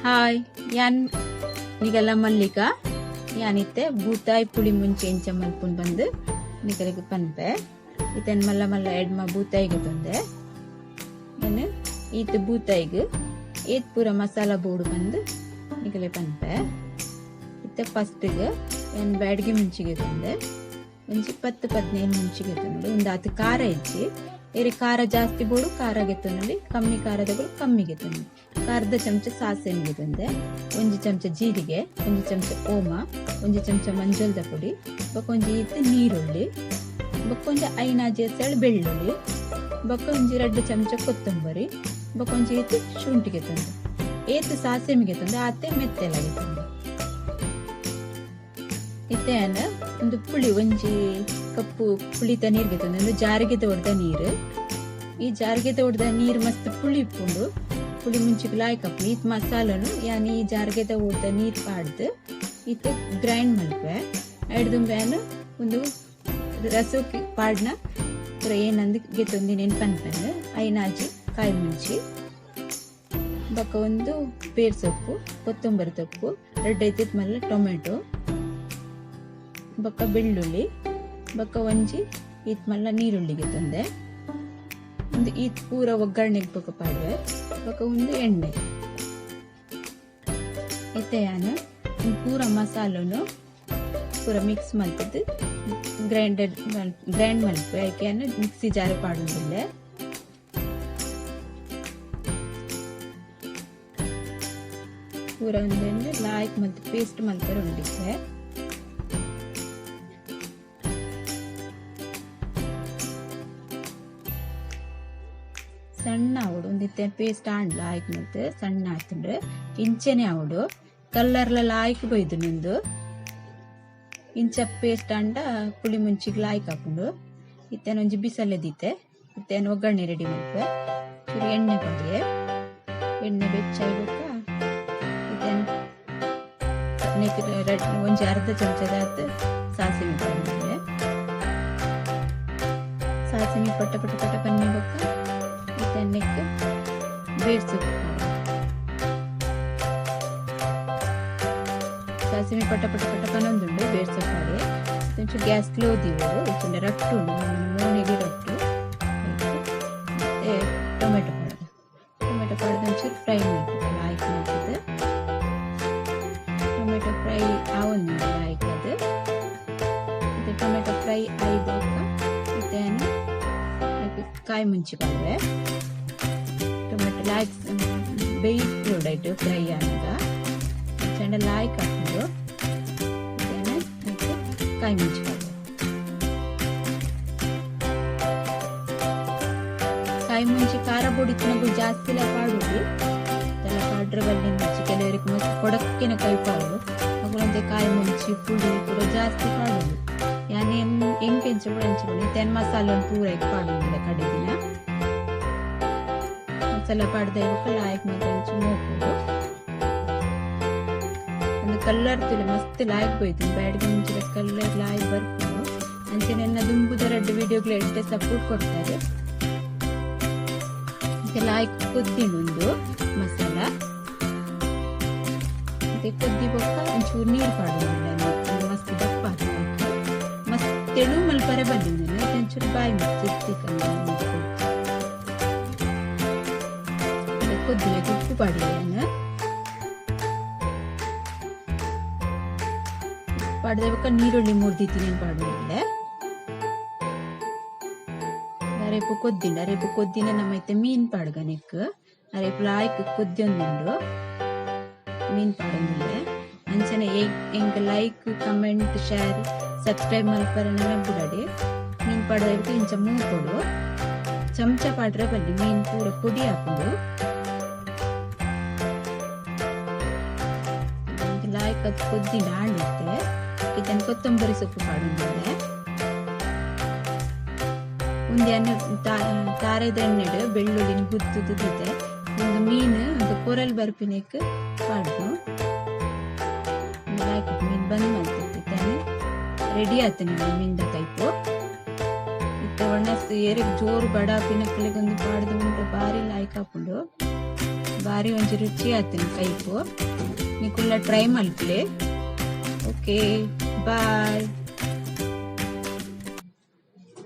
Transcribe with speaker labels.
Speaker 1: Hi, ಯಾನ್ ನಿಗಲ ಮಲ್ಲಿಕ. ಯಾನಿತ್ತೆ ಬೂತಾಯಿ ಪುಳಿ ಮುಂಚೆ ಎಂಚ ಮಲ್ಪುನ್ ಬಂದು ನಿಗಲಿಗೆ ಪನ್ಪೆ. ಇತನ್ ಮಲ್ಲ ಮಲ್ಲ ಎಡ್ಮ ಬೂತಾಯಿಗೆ ತಂದೆ. ಏನು ಈತ್ ಬೂತಾಯಿಗ್ ಏತ್ ಪೂರ ಮಸಾಲ ಬೋಡು ಬಂದು ನಿಗಲೆ ಪನ್ಪೆ. ಇತ್ತೆ ಫಸ್ಟ್ಗೆ ಯಾನ್ ಬ್ಯಾಡ್ಗೆ ಮುಂಚಿಗೆ ತಂದೆ. ಒಂಜಿ 10-15 ಮುಂಚಿಗೆ ತಂದು. ಒಂದು ಆತು ಖಾರ ಇಜ್ಜಿ. ಏರಿ ಖಾರ ಜಾಸ್ತಿ ಬೋಡು ಖಾರ ಗೆತ್ತೊಂದು, ಕಮ್ಮಿ ಖಾರದಗಳು ಕಮ್ಮಿ ಗೆತ್ತೊಂದು. ಅರ್ಧ ಚಮಚ ಸಾಸಿವೆಗೆ ತಂದೆ, ಒಂಜಿ ಚಮಚ ಜೀರಿಗೆ, ಒಂಜಿ ಚಮಚ ಓಮ, ಒಂಜಿ ಚಮಚ ಮಂಜಲ್ದ ಪುಡಿ, ಬೊಕ್ಕ ಒಂಜಿ ಈತ್ ನೀರುಳ್ಳಿ, ಬೊಕ್ಕ ಒಂಜಿ ಐನಾಜಿ ಎಸಳು ಬೆಳ್ಳುಳ್ಳಿ, ಬೊಕ್ಕ ಒಂಜಿ 2 ಚಮಚ ಕೊತ್ತಂಬರಿ, ಬೊಕ್ಕ ಒಂಜಿ ಈತ್ ಶುಂಠಿಗೆ ತಂದೆ. ಏತ್ ಸಾಸಿವೆಗೆ ತಂದೆ ಆತೆ ಮೆತ್ತೆಲಾಗೆ ತಂದೆ. ಇತ್ತೇನ ಒಂದು ಪುಳಿ ಒಂಜಿ ಕಪ್ಪು ಪುಳಿತ ನೀರಿಗೆ ತಂದೆ. ಒಂದು ಜಾರಿಗೆ ದೊಡ್ಡ ನೀರು. ಈ ಜಾರಿಗೆ ದೊಡ್ಡ ನೀರು ಮಸ್ತ್ ಪುಳಿ ಇಪ್ಪುಂಡು. ಪುಳಿ ಮುಂಚಿಗೆ ಲಾಯ್ಕಪ್ಪು. ಈತ್ ಮಸಾಲನು ಯಾನ್ ಈ ಜಾರ್ಗೆದ ಓಡ್ದ ನೀರು ಪಾಡ್ದು ಇತ್ತೆ ಗ್ರೈಂಡ್ ಮಲ್ಪೆ. ಐಡ್ದುಂಬ್ಯಾನ್ ಒಂದು ರಸಕ್ಕೆ ಪಾಡ್ನ ಪೂರ ಏನಂದು ಗೆತ್ತೊಂದಿನೇನು ಪನ್ಪೆಂದು. ಐನಾಜಿ ಕಾಯಿ ಮುಂಚಿ, ಬೊಕ್ಕ ಒಂದು ಪೇರ್ ಸೊಪ್ಪು, ಕೊತ್ತಂಬರಿ ಸೊಪ್ಪು, ರೆಡ್ ಐತಿತ್ ಮಲ್ಲ ಟೊಮೆಟೊ, ಬೊಕ್ಕ ಬೆಳ್ಳುಳ್ಳಿ, ಬೊಕ್ಕ ಒಂಜಿ ಈತ್ ಮಲ್ಲ ನೀರುಳ್ಳಿಗೆ ತಂದೆ. ಒಂದು ಈತ್ ಪೂರ ಒಗ್ಗರಣೆಗೆ ಬೊಕ್ಕ ಪಾಡುವೆ. ಬೊಕ್ಕ ಒಂದು ಎಣ್ಣೆ. ಇತ್ತೆ ಯಾನ್ ಪೂರ ಮಸಾಲನು ಪೂರ ಮಿಕ್ಸ್ ಮಲ್ತದ್ದು ಗ್ರೈಂಡ್ ಮಲ್ಪೆ. ಐಕೆ ಮಿಕ್ಸಿ ಜಾರ್ ಪಾಡುಂದಿಲ್ಲ. ಪೂರ ಒಂದೆಣ್ಣೆ ಲಾಯ್ಕ್ ಮಲ್ತ್ ಪೇಸ್ಟ್ ಮಲ್ಪರೆ ಉಂಡಿತ್ತೆ. ಸಣ್ಣ ಆವಡು ಒಂದಿತ್ತೆ ಪೇಸ್ಟ್ ಆಂಡ್ಲ ಆಯ್ಕ್ ಮಲ್ತ್ ಸಣ್ಣ ಆತುಂಡ್ರೆ ಇಂಚನೆ ಆವಡು ಕಲ್ಲರ್ಲ ಲಾಯ್ಕ್ ಬೈದು ನಿಂದು. ಇಂಚ ಪೇಸ್ಟ್ ಆಂಡ ಪುಳಿ ಮುಂಚಿಗೆ ಲಾಯ್ಕ್ ಹಾಕೊಂಡು. ಇತ್ತೇನ ಒಂಜಿ ಬಿಸಲೆದಿತ್ತೆ. ಇತ್ತೇನ ಒಗ್ಗರಣೆ ರೆಡಿ ಮಲ್ಪೆ. ಚೂರು ಎಣ್ಣೆ ಪಾಡಿಯೆ. ಎಣ್ಣೆ ಬೆಚ್ಚಾಯಿ ಬೊಕ್ಕ ಇತ್ತೇನ ಒಂಜಿ ಅರ್ಧ ಚಮಚದಾತ್ ಸಾಸಿವೆ ಪಾಡಿದೆ. ಸಾಸಿವೆ ಪಟ್ಟ ಪಟ್ಟ ಪಟ್ಟ ಪನ್ನಿ ಬೊಕ್ಕ ಇತ್ತೆ ಬೇಡ್ಸು. ಸಾಸಿವೆ ಪಟ್ಟ ಪಟ್ಟ ಪಟ್ಟ ಪನೊಂದುಂಡು ಬೇಡ್ಸು ಪಾಡಿ. ಒಂಚೂರು ಗ್ಯಾಸ್ ಸ್ಲೋ ದೀವೊಡು. ಇತ್ತಂಡ ರಟ್ಟು ಉಂಡು ಮೋನೆಗೆ ರಟ್ಟು. ಮತ್ತೆ ಟೊಮೆಟೊ ಪಾಡ್ದು. ಟೊಮೆಟೊ ಪಾಡ್ದು ಒಂಚೂರು ಫ್ರೈ ಮಲ್ಪುವೆ ಲಾಯ್ಕ್ ಮಲ್ತುದು. ಟೊಮೆಟೊ ಫ್ರೈ ಆವೊಂದುಂಡು ಲಾಯ್ಕ್ ಅದು. ಮತ್ತೆ ಟೊಮೆಟೊ ಫ್ರೈ ಆಯಿ ಬೊಕ್ಕ ಇತ್ತೆ ಕಾಯಿ ಮುಂಚಿ ಪಾಡುವೆ. ಟೊಮೆಟೊ ಲಾಯ್ಕ್ ಬೇಯಿಸ್ಲೋಡೈಟ್ ಫ್ರೈ ಆನಗ ಚಂಡ ಲಾಯ್ಕ್ ಹಾಕೊಂಡು ಕಾಯಿ ಮುಂಚಿ ಪಾಡುವೆ. ಕಾಯಿ ಮುಂಚಿ ಖಾರ ಪೊಡಿ ತಿನ್ನಗು ಜಾಸ್ತಿ ಎಲ್ಲ ಪಾಡುದು. ಎಲ್ಲ ಪಾಡ್ರೆ ಬಲ್ಲಿ ಮುಂಚಿ ಕೆಲವರಿಗೆ ಮಸ್ತ್ ಕೊಡಕ್ಕೆನ ಕೈ ಪಾಡು ಅಗುಲಂತೆ ಕಾಯಿ ಮುಂಚಿ ಪುಡಿ ಪೂರ ಜಾಸ್ತಿ ಪಾಡುದು. ಯಾನ್ ಎಂಕ್ ಎಂಚ ಬೋಡು ಅಂಚ ಬೋಡು. ಇತ್ತೆ ಮಸಾಲೆ ಪೂರ ಪಾಡುದಿಲ್ಲ ಕಡೆದಿನ. ಮಸಾಲೆ ಪಾಡ್ದ ಬೊಕ್ಕ ಲಾಯ್ಕ್ ಮಾತ್ರ ಒಂಚಿ ಮೋಪುಂಡು. ಒಂದು ಕಲ್ಲರ್ ತುಲೆ ಮಸ್ತ್ ಲಾಯ್ಕ್ ಪೋಯ್ತು. ಬ್ಯಾಡ್ಗೆ ಮುಂಚಿದ ಕಲ್ಲರ್ ಲಾಯ್ಕ್ ಬರ್ಪುಂಡು. ಅಂಚನೆ ಎನ್ನ ದುಂಬುದ ರಡ್ಡ್ ವಿಡಿಯೋಗಳು ಎಡ್ಡೆ ಸಪೋರ್ಟ್ ಕೊಡ್ತಾರೆ. ಮತ್ತೆ ಲಾಯ್ಕ್ ಕೊದ್ದಿಂಡು ಉಂದು ಮಸಾಲ. ಮತ್ತೆ ಕೊದ್ದಿ ಬೊಕ್ಕ ಒಂಚೂರು ನೀರು ಪಾಡುಂಡು. ಮಸ್ತ್ ದಪ್ಪ ಆತು. ಮಸ್ತ್ ತೆಳು ಮಲ್ಪರೆ ಬಲ್ಲಿ ಒಂಚೂರು ಬಾಯಿ ಮಸ್ತ್ ಕೊದ್ದಿನಕ್ಕೆ ಉಪ್ಪು ಪಾಡಿಯೇನು. ಪಾಡ್ದೆ ಬೊಕ್ಕ ನೀರುಳ್ಳಿ ಮುರ್ದಿತ್ತೀನಿ ಪಾಡುದಿಲ್ಲ. ಅರೇಪು ಕೊದ್ದಿಂಡು. ಅರೇಪು ಕೊದ್ದಿನ ನಮ್ಮ ಇತ್ತೆ ಮೀನ್ ಪಾಡ್ಗನೆಕ್. ಅರೇಪು ಲಾಯ್ಕ್ ಕೊದ್ದಿಯೊಂದುಂಡು ಮೀನ್ ಪಾಡೊಂದುಲ್ಲೆ. ಅಂಚನೆ ಎಂಕ್ ಲೈಕ್ ಕಮೆಂಟ್ ಶೇರ್ ಸಬ್ಸ್ಕ್ರೈಬ್ ಮಲ್ಪರೆ ಬುಡಡಿ. ಮೀನ್ ಪಾಡೋದಕ್ಕೆ ಇಂಚ ಮೂಕೊಡು. ಚಮಚ ಪಾಡ್ರೆ ಬಲ್ಲಿ ಮೀನ್ ಪೂರ ಪೊಡಿ ಹಾಕುಂಡು. ಲಾಯ್ಕ್ ಅದು ಕೊದ್ದಿಂಡು ಆಂಡಿತ್ತೆ. ಇದನ್ನು ಕೊತ್ತಂಬರಿ ಸೊಪ್ಪು ಪಾಡುಂದಿಲ್ಲೆ. ಒಂದು ಎಣ್ಣೆ ತಾರೆದ ಎಣ್ಣೆಡು ಬೆಳ್ಳುಳ್ಳಿನ ಗುದ್ದುದಿದೆ. ಒಂದು ಮೀನು ಒಂದು ಕೊರಲ್ ಬರ್ಪಿನೆಕ್ ಪಾಡ್ದು. ಲಾಯ್ಕ್ ಮೀನ್ ಬಂದ್ ಮಲ್ತಿತ್ತಾನೆ ರೆಡಿ ಆಯ್ತು ನಿಮ್ಮ ಮೀನ್ದ ಕೈಪು. ಇತ್ತೆ ಒಣಸ್ ಏರೆಗ್ ಜೋರು ಬಡ ಪಿನಕ್ಲೆಗ್ ಒಂದು ಪಾಡ್ದು ಉಂಟು ಬಾರಿ ಲಾಯ್ಕ್ ಆಪುಂಡು. ಬಾರಿ ಒಂಜಿ ರುಚಿ ಆತಿನ ಕೈಪು. ನಿಕುಲ್ಲ ಟ್ರೈ ಮಲ್ಪಲೆ. Okay, bye.